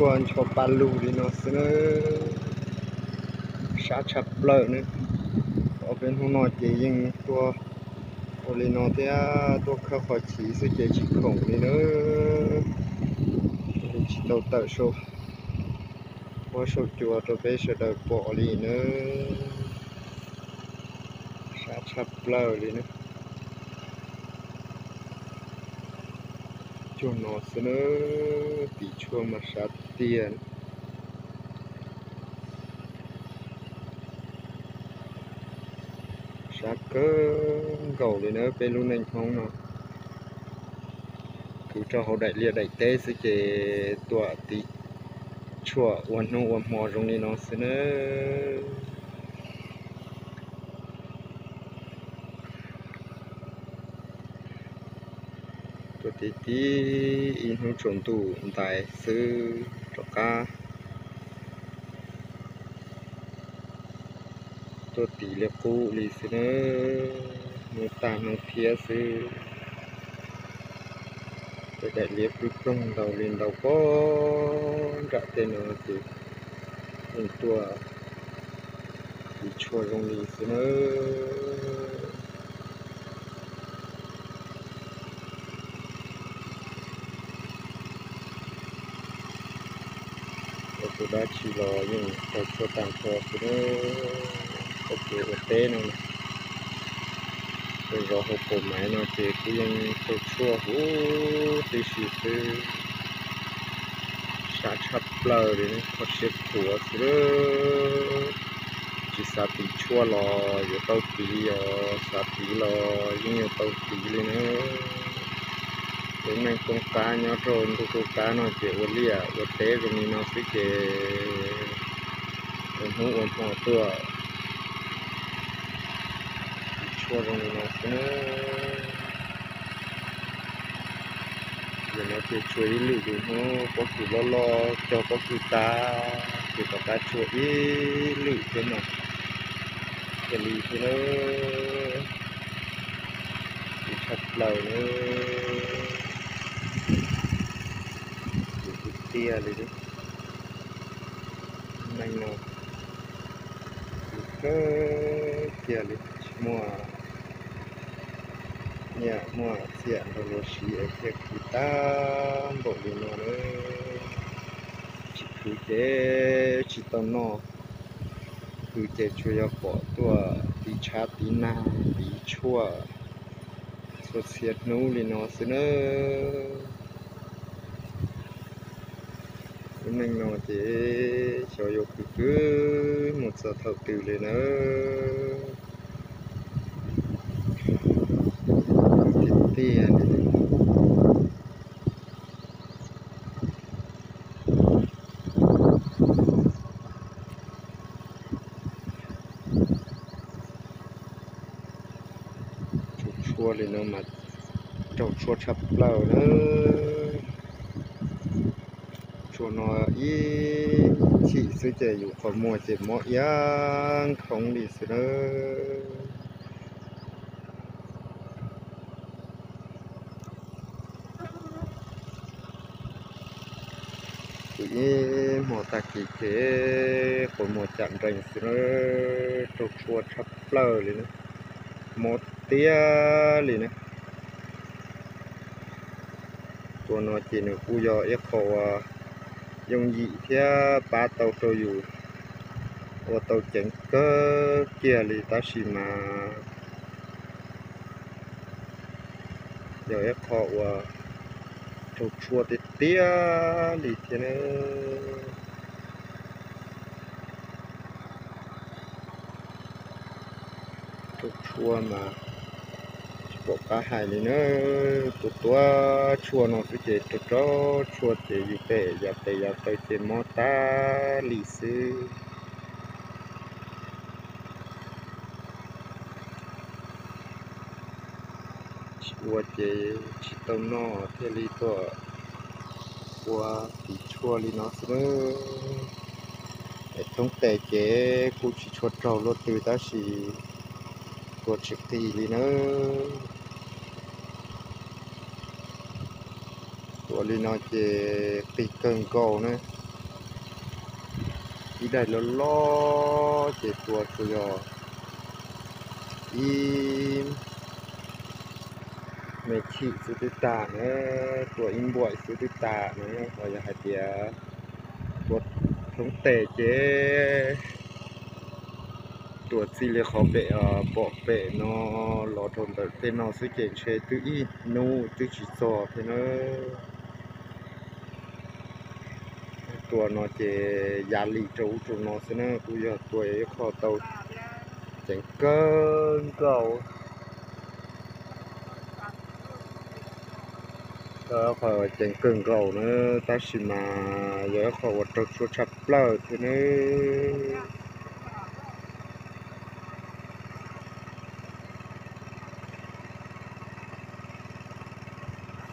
Tuaj ncho pa lug li no xwb nawb, sab tshaj plaws nawb. Ob peb hnub no ces yeej tuaj ua li no thiab, tuaj khawb qhov chiv xwb ces tsis khoom li nawb. Tsis tau tawm saum huab saum cua rau peb sawv daws pom li nawb. Sab tshaj plaws li nawb. Cuag no xwb nawb, tiv tshuaj mas sab tiag. Sab kawg nkaus li nawb peb lub neej Hmoob no. Kwv rau hauv daim liaj daim teb xwb ces tuaj tiv tshuaj ua hnub ua hmo zoo li no xwb nawb. Tuaj tiv tib ib hnub tsaus ntuj ntais xwb rov qab tuaj tiv li qub li xwb nawb, hnub tag hnub thiab xwb. Tej daim liaj ploog ploog ntau li ntau pob nram tej no ces yeej tuaj tiv tshuaj zoo li xwb nawb. Ua tus dab tsi los yeej raug tshuaj tag nrho xwb nawb. Txoj kev ua teb no, zos hauv paus maiv no ces kuj yeej raug tshuaj huv tib si xwb. Sab tshaj plaws li, kho siab khuav xwb. Tsis xav tiv tshuaj los yuav tau tiv os, xav tiv los yeej yuav tau tiv li na. Lub neej tooj qab nyob rau ntuj qub qab no ces ua liaj ua teb zoo li no xwb ces ua hnub ua hmo tuaj tiv tshuaj zoo li no xwb na. Yog no ces tshuav ib lwm tus hnub pob kws loj loj cog pob kws tas ces rov qab tshuav ib lwm thiab mas cia li thiab na. Tiv tshaj plaws na. Tiv tiag tiag li. Neej no tiv kawg kiag li, tsis muaj nyiaj muaj txiaj nrog luag siv es thiaj khwv tag npaum li no na. Tsis khwv ces tsis tau noj, khwv ces tsuas yog pom tuaj tiv tshab tiv nag tiv tshuaj txhua txhia hnub li no xwb nawb. Lub neej no ces xyov yuav khwv khwv mus txog thaum twg li nawb. Khwv tiag tiag li. Raug tshuaj li no mas raug tshuaj tshaj plaws na. Tshuaj no ib chim xwb ces yus qhov muag ces mob iab nkhoob li xwb nawb. Tus ib hmo tag kis ces qhov muag cam nrees xwb nawb, raug tshuaj tshaj plaws li na, mob tiag li na. Tus no ces nws kuj yog ib qho uas yooj yim thiab pab tau rau yus ua tau ceev kawg kiag li tab sis mas yog ib qho uas raug tshuaj tiag tiag li thiab na. Raug tshuaj mas tsis pom qab hais li na. Tus tuav tshuaj no xwb ces raug raug tshuaj ces yus pem yav pem yav taw ces mob tag li xwb. Tsis ua ces tsis tau noj thiaj li tuaj ua tiv tshuaj li no xwb nawb. Es thoob tes ces kuj tsis tshua raug luaj twg tab sis tua tsis qis li nawb. Tua li no ces qis kawg nkaus na. ib daim loj loj ces tua tsuas yog ib me chim xwb twb tag na, tua ib npuaim xwb twb tag na. Ho yog hais tias tua thoob tes ces tua txij li qhov pem pom pem no los rau ntawm tej no xwb ces ntshe twb ib hnub twb tsis txog thiab na. Tua no ces ya li rau ub rau no xwb na, kuj yog tua ib qho tau ceev kawg nkaus. Qhov ceev kawg nkaus na, tab sis mas yog ib qho uas raug tshuaj tshaj plaws thiab nawb.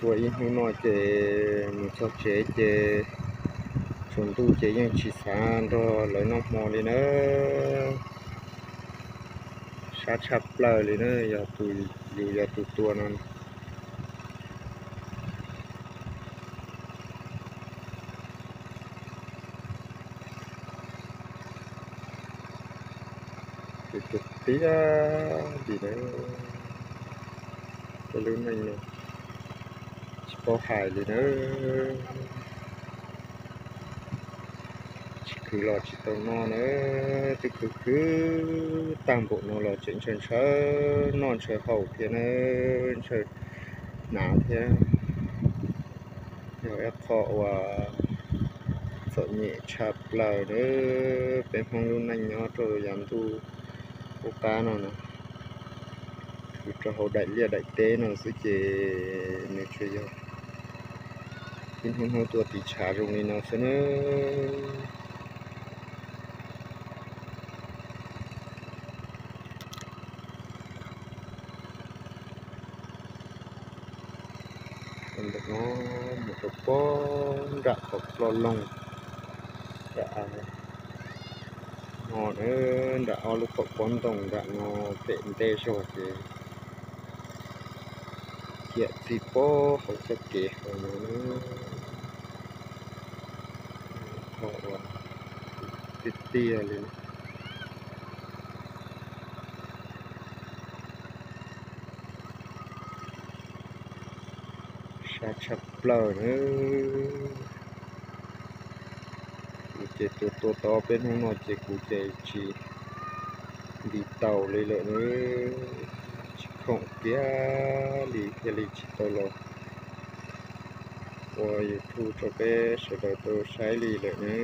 Tua ib hnub no ces mus txog tsev ces tsaus ntuj ces yeej tsis xav nrog lawv noj hmo li na. Sab tshaj plaws li na, yog tus, yus yog tus tua no. Tus tua tiag li na, tej lub neej no tsis paub hais li na. Tsis khwv los tsis tau noj na, twb khwv khwv tag npaum no los tseem ntshaw ntshaw noj ntshaw haus thiab na, ntshaw hnav thiab. Yog ib qho uas txom nyem tshaj plaws na, peb Hmoob lub neej nyob rau yav ntuj qub qab no na, khwv rau hauv daim liaj daim teb no xwb ces nws tsuas yog ib hnub hnub tua tiv tshav zoo li no xwb na. Ntawm no mus rau pob nram qhov ploj loog, nram no, nram ob lub qhov pob ntoo nram no, pem ntej zog ces ciam txij pob hauv txoj kev hauv no, qhov uas tiag tiag li. Sab tshaj plaws na. Kuv ces tua tua tau peb hnub no ces kuv ces tsis nti taus li lawm na, tsis khoom kiag li thiaj li tsis tau los ua YouTube rau peb sawv daws tau saib li lawm na.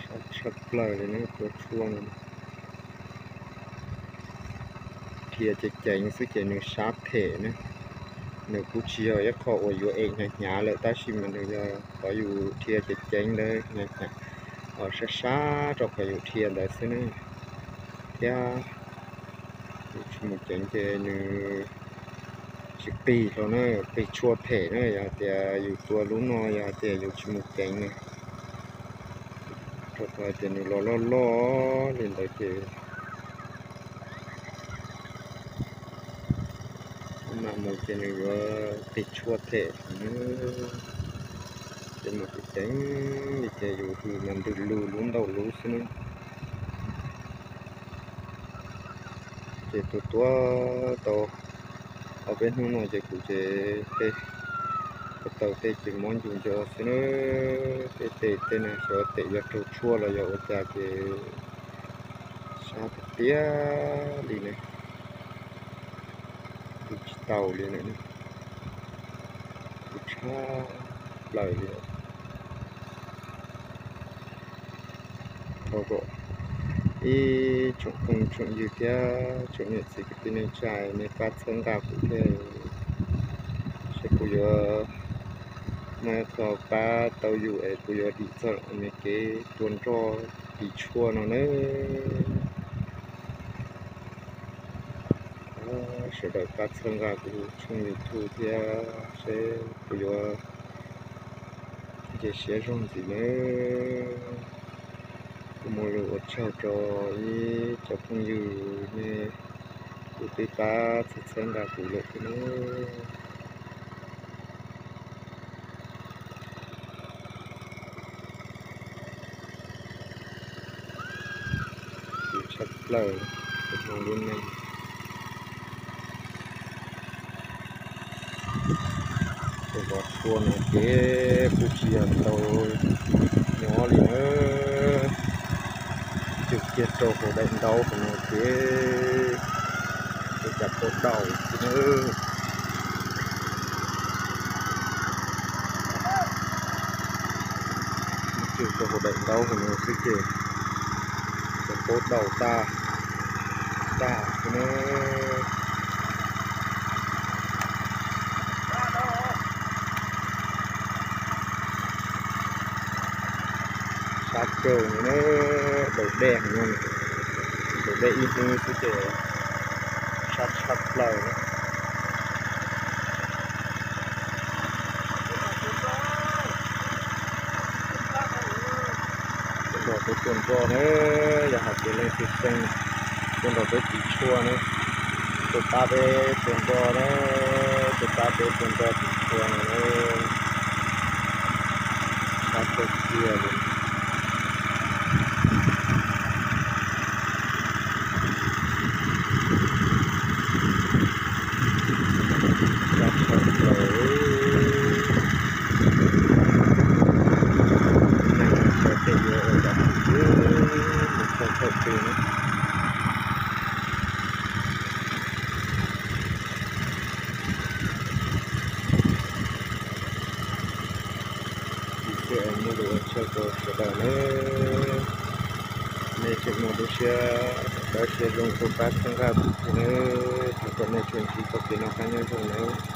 Sab tshaj plaws li na, tua tshuaj no dhia ceev ceev xwb ces nws sab them na. Nws kuj tsis yog ib qho uas yuav em hnyav hnyav lawm tab sis mas nws yog qhov yus dhia ceev ceev ntawd, sab sab rau qhov yus dhia ntawd xwb na. Thiab yus tsis mus ceev ces nws tsis qig hlo na, qig tshuaj them na. Yog tias yus tua lub no yog tias yus tsis mus ceev na, rau qhov tias nws los loj loj li ntawd ces mam mus ces nws yuav qig tshuaj them. Ces mus ceev ceev li ces yus hws mas ntws lug lub ntau lub xwb na. Ces tua tua tau ob peb hnub no ces kuv ces tej ko taw tej ces mob ncu nco xwb na. Tej tes tej no xyov tes yuav raug tshuaj los yog ua cas ces sab tiag tiag li ne. Ua tsis tau li lawm, ua tshaj plaws li. Thov kom ib tsoom phooj tsoom ywg thiab tsoom niam txiv kwv tij neej tsa nej pab txhawb nqa kuv thiab, seb kuv yuav muaj qho pab tau yus es kuv yuav dim txog me kev tua nroj tiv tshuaj no nawb. Sawv daws pab txhawb nqa kuv tshooj YouTube thiab seb kuv yuav nce siab zog ntxiv nawb. Kuv muaj lus ua tsaug rau ib cov phooj ywg nej kuj twb pab txhawb nqa kuv lawm thiab nawb. plaws, tus hmoob lub neej. Tus vov tshuaj no ces kuj tsis yog tau nyob li na, cug kiag rau hauv daim ntaub hauv no ces ua cas puab daus xwb na. Cug rau hauv daim ntaub hauv no xwb ces cov puab daus tag tag xwb na. Sab kawg no na, daus dej no, daus dej ib hnub xwb ces sab tshaj plaws na. Tuaj nrog peb tuaj nroj na, yog hais tias leej twg xeeb tuaj nrog peb tiv tshuaj na, tuaj pab peb tuaj nroj na, tuaj pab peb tuaj nroj tiv tshuaj no na. Sab kawg kiag li. Sab tshaj plaws. Neeg no xyov tej yuav ua cas xwb, mus thawj thawj twg na. Ib pliag muaj lus ua tsaug rau sawv daws nawb. Nej tseem muaj lub siab dawb siab zoo tuaj pab txhawb nqa kuv thiab nawb. Thov kom nej tsuas ntsib txoj kev noj qab nyob zoo nawb.